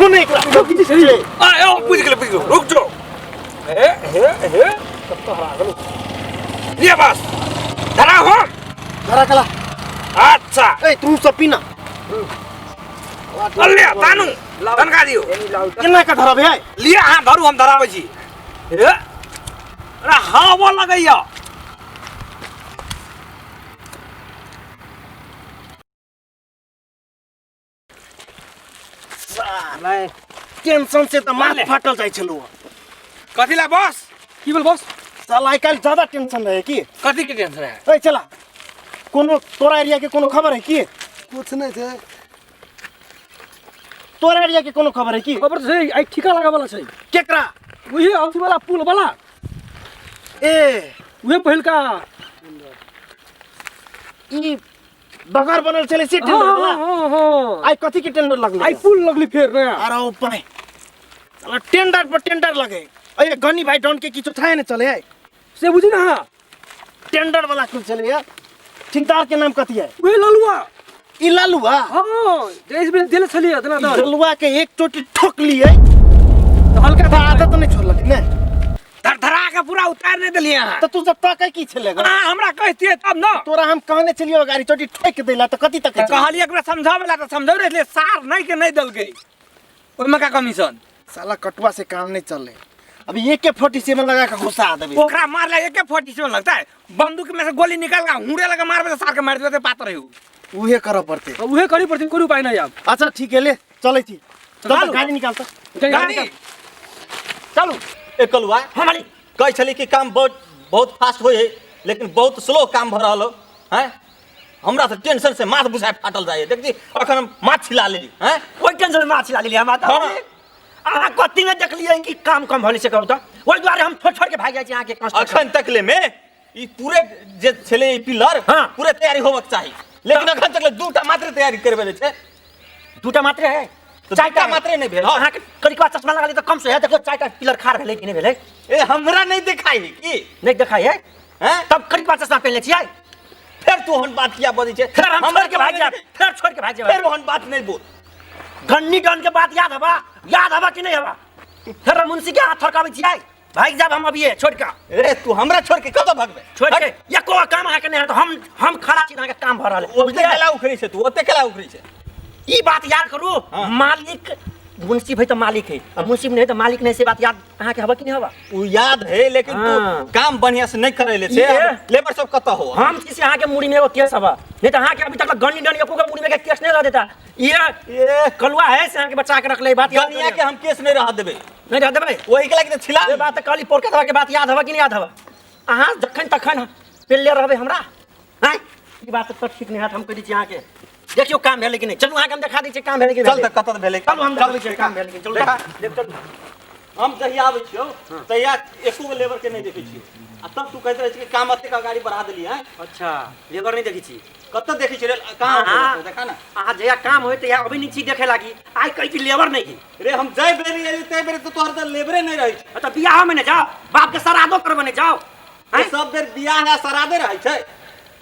देखो ने एकरा। आ ओ बुझि गेलै, बुझि गेलै, रुक जो। हे हे हे, कत्तो हरा गेलो। लिए बस धरा हो। धरा कला। अच्छा। ए तू सब पीना। अल्ले तानू तनका दियो। केना के धरब है? लिए अहाँ धरू, हम धराबै छी। हे अरे हवा लगैया। साला टेंशन से तऽ माथ फाटल जाइ छलौ। कथी ला बॉस? की भेल बॉस? साला आइ काल्हि ज्यादा टेंशन रहे की? कथी के टेंशन है? ए चला, कोनो तोरा एरिया के कोनो खबर है की? कुछ नहीं छै। तोरा एरिया के कोनो खबर है की? खबर तऽ छै, आइ ठीका लगाबऽ वाला छै। केकरा? वही अथी वाला पुल वाला। ए उहे पहिलका ई बगर बनल छलै से टेंडर हाँ, वाला? हाँ, हाँ। आइ कथी के टेंडर लगलै? आइ पुल लगली फेर नया। अरे ओ पाइ साला टेंडर पर टेंडर लगे। अरे गनी भाई डॉन के किछो थाहे ने चले है। से बुझी ना। हाँ। टेंडर वाला कुल चले यार। ठेकेदार के नाम कथी है? उहे ललुआ। ई ललुआ? हाँ, जैसे भी देले छलिए देना दर। ललुआ के एक चोटी ठोक लिए तो हल्का तऽ आदत नहीं छोड़लक ने। धरधरा के पूरा उतार नहीं देलिए अहाँ। तऽ तू सब तकै की छले ग? अहाँ हमरा कहतिए तब न। तोरा हम कहने छलियो गाड़ी चोटी ठोक देला तऽ कथी तकै छलै? कहलिए एकरा समझावे ला तऽ समझावे रहे, सार नहीं के नहीं देलकै, ओहिमे का कमीशन? साला कटुआ से काम नहीं चले। अभी ए के 47 लगा के घुसा देबे। ओकरा मारला ए के 47 लगता है, बंदूक में से गोली निकाल के हुड़े लगा मारबे तऽ सार के मार देबे तऽ पातर रहू। उहे करऽ पड़तै। अब उहे करी पड़तै, कोई उपाय नहीं आब। अच्छा ठीक है, ले चलै छी। चल चलू। गाड़ी निकाल तऽ। गाड़ी। चलू। ए कलुआ। हाँ मालिक। कहै छली कि काम बहुत बहुत फास्ट होइ है, लेकिन बहुत स्लो काम भऽ रहल हो हैं। हमरा तऽ टेंशन से माथ बुझाय फाटल जाइए। देख जी अखन हम माथ छिला लेली हैं। कोई टेंशन में माथ छिला लेली हम? हाँ। अहाँ कथी ने देखलियै कि काम कम भेलै से कहू तऽ? ओहि दुआरे हम छोड़ छोड़ के भागि जाइ छी अहाँके कंस्ट्रक्शन। अखन तक ले में ई पूरे जे छलै ई पिलर हाँ। पूरे तैयारी होबक चाही, लेकिन अखन तक ले दूटा मात्र तैयारी करबे छै। दूटा मात्रे है? तऽ चारिटा दूटा मात्रे नहि भेल। अहाँके कनिकबा चश्मा लगा ली तऽ कम से है। देखो चारिटा पिलर खाड़ भेलै कि नहि भेलै? ए हमरा नहि देखाइ है की? नहि देखाइ है? हैं? तब कनिकबा चश्मा पहिनले छियै? फेर तू ओहन बात किया बजै छै? फेर हम हमरा छोड़ के भागि जायब, फेर छोड़ के भागि जायब। फेर ओहन बात नहि बोल। गन्नी डन के बात याद हवा? याद हवा कि नहीं हवा? फिर हम मुंशी के हाथ थरकाबै छियै, भागि जायब हम अभिये छोड़ के। रे तू हमरा छोड़ के कतऽ भगबै? छोड़ के एको काम अहाँके नहि हैत। हम खड़ा छी, अहाँके काम भऽ रहल है। ओते केला उखड़ै छै तू, ओते केला उखड़ै छै। ई बात याद करू। हाँ। मालिक मुंशी भाई तऽ मालिक है, आ मुंशी नहीं तऽ मालिक नहीं, से बात याद अहाँके हवा कि नहीं हवा? उ याद है, लेकिन तू हाँ। काम बढ़िया से नहीं करेले छै। ये? लेबर सब कतऽ हो? हम छी से अहाँके मुड़ी में एगो केस हवा, नहीं तऽ अहाँके अभी तक गन्नी डन एको के मुड़ी में के केस नहीं रह देता। ये ए कलुआ है से अहाँके बचा के रखले, बात याद गनिया के हम केस नहीं रह देबै। नहीं रह देबै? ओही के लागि तऽ छिला। ये बात कहली पोरका दवा के बात याद हवा कि नहीं याद हवा? अहाँ जखन तखन पेलले रहबै हमरा आँय, ई बात तऽ ठीक नहीं हैत। हम कहि दै छी अहाँके, देखियौ काम भेलै कि नहि। चलू अहाँके हम देखा दै छी काम भेलै कि नहि। चल तऽ कतऽ भेलै। चलू हम देखबै छी काम भेलै कि नहि। चलू देखा। देख, चलू। हम जहिया आबै छियौ तहिया एको गो लेबर के नहीं देखै छियौ, आ तब तू कहैत रहै छी कि काम एतेक गाड़ी बढ़ा देली हैं। अच्छा लेबर नहीं देखै छी? कतऽ देखै छी रे? कहाँ हाँ। हो देखा ना। अहाँ जहिया काम होय तहिया अबै नहि छी देखे लागी, आइ कहै छी लेबर नहीं की। रे हम जाय बेरी एली तै बेरी तऽ तोहर तऽ लेबरे नहीं रहै छै। अच्छा बियाह में नहि जाओ, बाप के श्राद्धो करबे नहि जाओ। आँय? सब बेर बियाह है श्राद्धे रहै छै।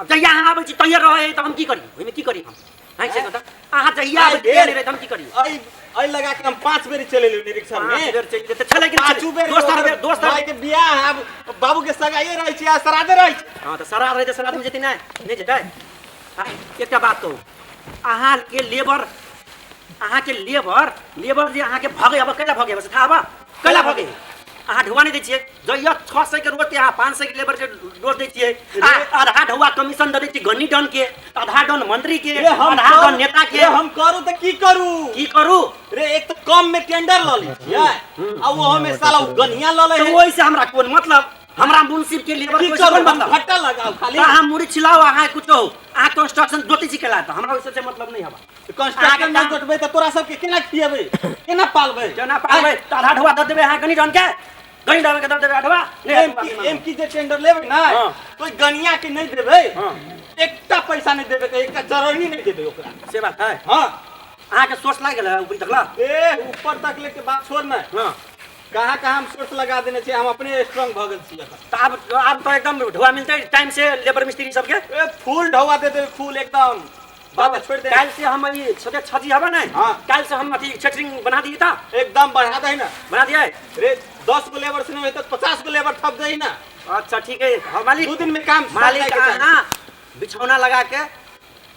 अब जहिया अहाँ आबै छी तहिया रहै तऽ हम की करी, ओहिमे की करी हम? आँय से कहू तऽ, अहाँ जहिया आबै छी तहिया नहि रहै तऽ हम की करी? अइ अइ लगा के हम 5 बेरी चलि एलियौ निरीक्षण में। 5 बेर चलि गेलियै तऽ छलै कि नहि छलै? पाँचू बेर दोसर बेर, दोसर भाई के बियाह है, आब बाबू के सगाइए रहै छै आ श्राद्धे रहै छै। हाँ तऽ श्राद्ध रहै तऽ श्राद्ध में जेतै नहि? नहि जेतै? आँय, एकटा बात कहू, अहाँके लेबर, अहाँके लेबर, लेबर जे अहाँके भगै अब कैला भगै से थाहा बा? कैला भगै? अहाँ ढौआ नहि दै छियै। जहिया 600 के रोज अहाँ 500 के लेबर के रोज दै छियै, आ आधा ढौआ कमीशन दऽ दै छियै गन्नी डन के, आधा डन मंत्री के, रे हम आधा डन नेता के। रे हम करू तऽ की करू? की करू? रे एक तऽ कम में टेंडर लऽ लै छियै, आ ओहो में साला उ गनिया लऽ लै तऽ है। ओहिसँ हमरा कोन मतलब? हमरा मुंशी के लेबर की के करू? कोन मतलब? घट्टा लगाउ खाली। तऽ अहाँ मुड़ी छिलाउ, अहाँ कुछो, अहाँ कंस्ट्रक्शन जोतै छी केला, तऽ हमरा ओहिसँ मतलब नहि हवा। कंस्ट्रक्शन नहि जोतबै तऽ तोरा सबके केना खिएबै, केना पालबै? केना पालबै? तऽ आधा ढौआ दऽ देबै अहाँ गनी डन के, गनी डन के दऽ देबै आधवा। नहि एम की, एम की जे टेंडर लेबै ने, हाँ। तो गनिया के नहीं देबै, हाँ। एकटा पैसा नहीं देबै, एकटा चरनी नहीं देबै ओकरा। से बात है। हाँ। अहाँके सोर्स लागि गेल है ऊपरी तकला? ए ऊपर तक लेके बात छोड़ ने। हाँ। कहाँ कहाँ हम सोर्स लगा देने छियै, हम अपने स्ट्रांग भऽ गेल छियै एखन। तऽ आब तऽ एकदम ढौआ मिलतै टाइम से लेबर मिस्त्री सबके? ए फुल ढौआ दे देबै, फुल एकदम। बात छोड़ दे। काल से हम ई छोटे छजी हवा नहीं। हाँ। काल से हम अथी सेटरिंग बना दिए था। एकदम बढ़ा दही ना। बना दिया है? रे 10 गो लेबर से नहीं होई तो 50 गो लेबर थप दही ना। अच्छा ठीक है। हाँ मालिक, 2 दिन में काम मालिक साफ जाए के अहाँ बिछौना लगा के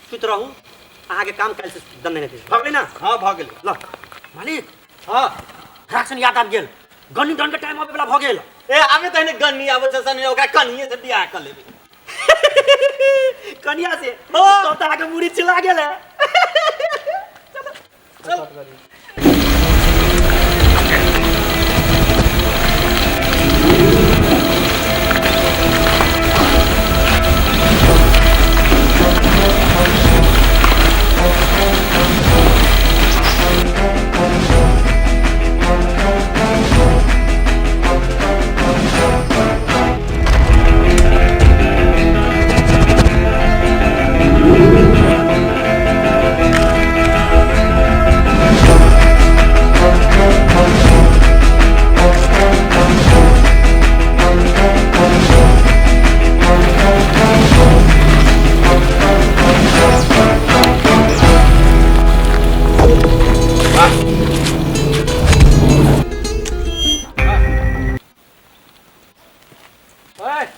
सुत रहू, अहाँ के काम काल्हि से दंड नहीं भऽ गेलै ना? हाँ भऽ गेलै। ल मालिक। हाँ राशन याद आबि गेल, गन्नी डन के टाइम आबै वाला भऽ गेल। ए आबे तहने गन्नी आबै छै सने ओकरा कनिए से बियाह कर लेबै। कनिया से? हाँ। तब तऽ अहाँके मुड़ी चिल्ला गेल है। चल।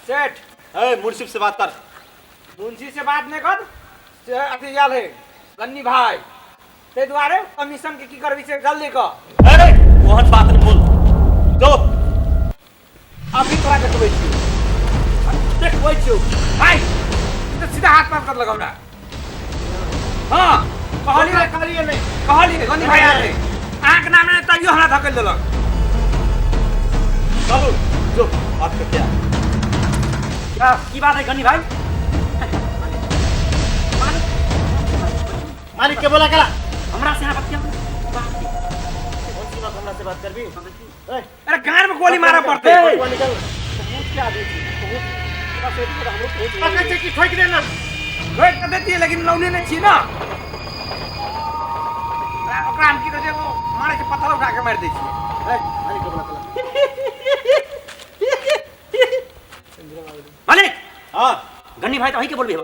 सेठ। ए मुंशी से बात कर। मुंशी से बात नहीं कर, से अथी आयल है गन्नी भाई, ताहि दुआरे कमीशन के की करबी से जल्दी कर। अरे ओहन बात नहीं बोल, जो अभी तोरा देखबै छियौ, देखबै छियौ भाई, ई तऽ सीधा हाथ पास कर लगाउ ना। हाँ कहलियै, कहलियै नहीं, कहलियै गन्नी भाई आयल है, अहाँके नाम नहि तैयो हमरा धकेल देलक। चलू जो बात करते हैं। की बात है गन्नी भाई? मालिक के बोला करा हमरा से यहाँ बतिया। कौन सी बात हमरा से बात करबी? अरे गार में गोली मारा पड़ते। निकल पकड़ छै कि ठोक देना? ठोक तऽ देतियै लेकिन लौने नहि छी ना। ओकरा हम की कहै छै, ओ मारै छै पत्थर उठा के मारि दै छियै। मालिक के बोला करा। मालिक। हाँ गन्नी भाई तो अहीं के बोलबी हो।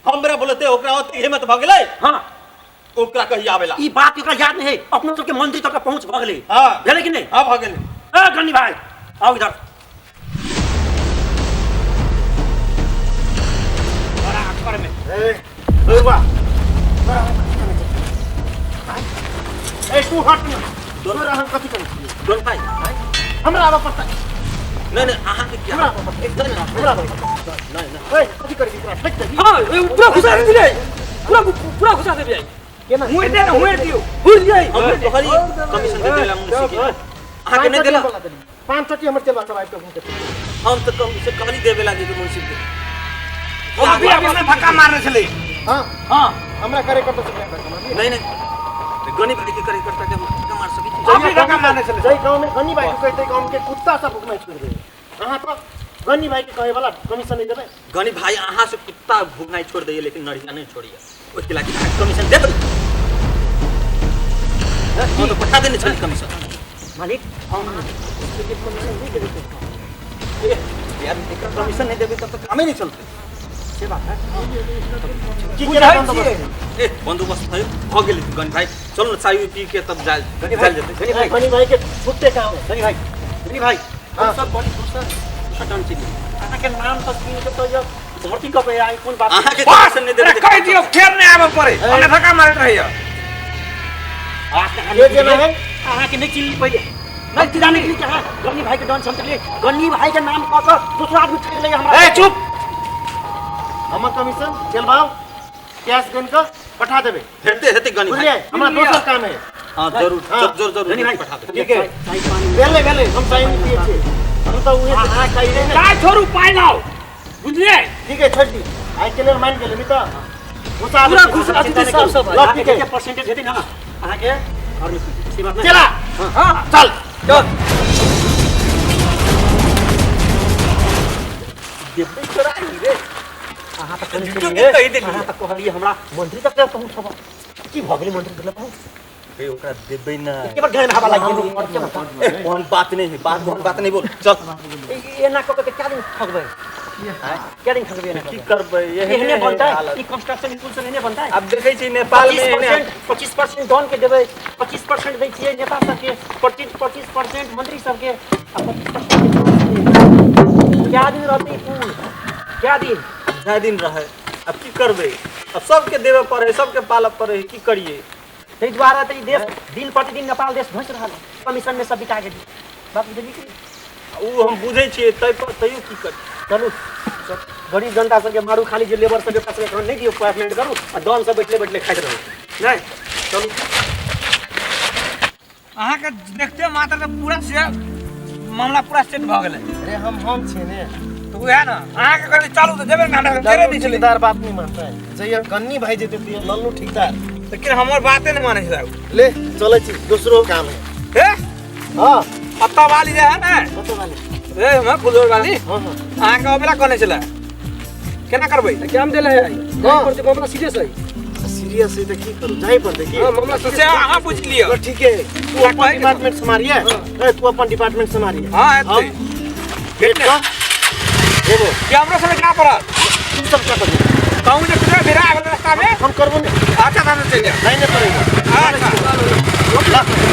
हमरा बोलते ओकरा ओते हिम्मत भऽ गेलै। हाँ ओकरा कही आवेला। ई बात ओकरा याद नहीं है, अपनो सबके मंत्री तक पहुंच भऽ गेलै। हाँ भेलै कि नहीं? हाँ भऽ गेलै। ए गन्नी भाई आओ इधर। बड़ा अक्कर में। ए बउवा ए तू हट ना, तोरा हम कथी करै छियै? डोन भाई हमरा आबऽ पड़तै। नहीं नहीं अहाँ के क्या हमरा आबऽ पड़तै। एकदम नहीं, हमरा आबऽ पड़तै। नहीं नहीं ए कथी करबी? तोरा ठोक देबी। हाँ पूरा घुसा देबै, पूरा पूरा घुसा देबै। केना? मुड़ि दे ना, मुड़ि दियौ। घुस जाइ। हम कहलियै कमीशन दे देला मुंशी के, अहाँ के नहीं देला। 5 टकी हमर चलवा सब आबि कऽ घुम। हम तऽ कम से कहली देबे लागी के मुंशी के। अभी अभी हमरा धक्का मारने छलै। हाँ हाँ हमरा करे करता से नहीं करता। नहीं नहीं गनी भाई के करे करता के हम धक्का मार सकै छी। अभी धक्का मारने छलै। जै गाँव में गनी भाई के कहते गाँव के कुत्ता सब भुकनाइ छोड़ि देबै। अहाँ तो गनी भाई के कहे वाला कमीशन नहीं देबै। गनी भाई अहाँ से कुत्ता भुकनाइ छोड़ दैए लेकिन नढ़िया नहीं छोड़िए, ओहिके लागि अहाँ कमीशन देबै। हम तऽ पठा देने छली कमीशन। मालिक हम यार एकर कमीशन नहीं देबै तब तऽ कामे नहीं चलतै। से बात है। की केना बंदोबस्त? ए बंदोबस्त भयो भऽ गेलै गनी भाई, चलू ने चाय पी के तब जायल गनी भाई, जायल जेतै। गनी भाई, गनी भाई के छुट्टे काम है। गनी भाई, गनी भाई हाँ। हम सब बड़ी दोसर दोसर डन छी। अहाँ के नाम तऽ सुनि के तऽ धरती कपे आई कोन बात? अहाँ के कमीशन नहीं देबै। अरे कहि दियौ फेर नहि आबऽ पड़े, हमरा धक्का मारैत रहैया। ये जेना है अहाँ के नहीं चिल्ली पहिले नहीं चिल्ला नहीं कि अहाँ गन्नी भाई के डन छम चलिए, गन्नी भाई के नाम कह कऽ दोसर आदमी ठकि लैया हमरा। ए चुप, हमर कमीशन चलबाओ कैश गन के पठा देबै। हेतै हेतै गनी भाई, बुझलियै? हमरा दोसर काम है। हाँ जरूर हाँ। जरूर जरूर गनी भाई पठा देबै। ठीक है। चाय पानी भेलै भेलै, हम चाय नहीं पियै छियै, हम तऽ उहे अहाँ कहियै ने। चाय छोड़ू पाइ लाउ, बुझलियै? ठीक है छोड़ दी, आइ के लेल मान गेलै मित्र। घुसा पूरा घुसा देतै साफ साफ। ल ठीक है अहाँके परसेंटेज हेतै ना अहाँके और से बात नहीं। चला हाँ चल चल। देबै तोरा रे। अहाँ तऽ कहने झूठो के छलियै, कहि देलियै। अहाँ तऽ कहलियै हमरा मंत्री तक ले पहुँचब, की भऽ गेलै मंत्री तक ले पहुँच? ए ओकरा देबै ना। एके बार गाय में हवा लागि गेलै। ए ओहन बात नहीं है, बात ओहन बात नहीं बोल, चल। एना कऽ के क्या दिन ठकबै? क्या दिन ठकबै एना की करबै एहने बनतै हालत। ई कंस्ट्रक्शन स्कूल सब एहने बनतै। आब देखै छी नेपाल में एहने 25% डॉन के देबै, 25% दै छियै नेता सबके, 25% मंत्री सबके, आ 25% क्या दिन रहतै ई पुल, क्या दिन? जाय दिन रहै। आब की करबै, आब सबके देबे पड़े, सबके पालऽ पड़े, की करियै? ताहि दुआरे तऽ ई देश दिन प्रतिदिन नेपाल देश घसि रहल है, कमीशन में सब बिका गेलै। बात बुझलियै कि नहि? उ हम बुझै छियै, तै पर तैयो की करी? चलू सब गरीब जनता सबके मारू, खाली जे लेबर सब सबके तहन नहि दियौ, पेमेंट करू आ डॉन सब बैठले बैठले खाइत रहू। नहि चलू। अहाँके देखते मात्र तऽ पूरा से मामला पूरा सेट भऽ गेलै। अरे हम छियै ने। तऽ उएह ने अहाँके कहली चलू तऽ जेबै ने, हमरा तेरे नहि छलै। ठेकेदार बात नहीं मानता है, जहिया गन्नी भाई जेते तहिया लल्लू ठेकेदार। लेकिन हमर बाते नहि मानै छलै। ले चलै छी, दोसरो काम है। हे हाँ पत्ता वाली जे है ने, कतऽ वाली? ए हम फुलझोर वाली। हाँ हाँ। अहाँके अबेला कहने छलै, केना करबै? क्या हम देले है हाँ। पर मामला सीरियस है। सीरियस है तऽ की करू, जाय पड़तै की? हां मामला तो से अहाँ बुझि लिअ। तो ठीक है, तू अपन डिपार्टमेंट सम्हारिए। ए तू अपन डिपार्टमेंट सम्हारिए। हाँ हेतै। हम गेट का एगो कि हमरो सबके जा पड़त? तू सब क्या करबी? कहूँ जे किधर भिड़ा आबि गेल रास्तामे। हम करबो नहि। अच्छा, तहन चलि जायब। नहीं नहीं पड़ेगा। अच्छा।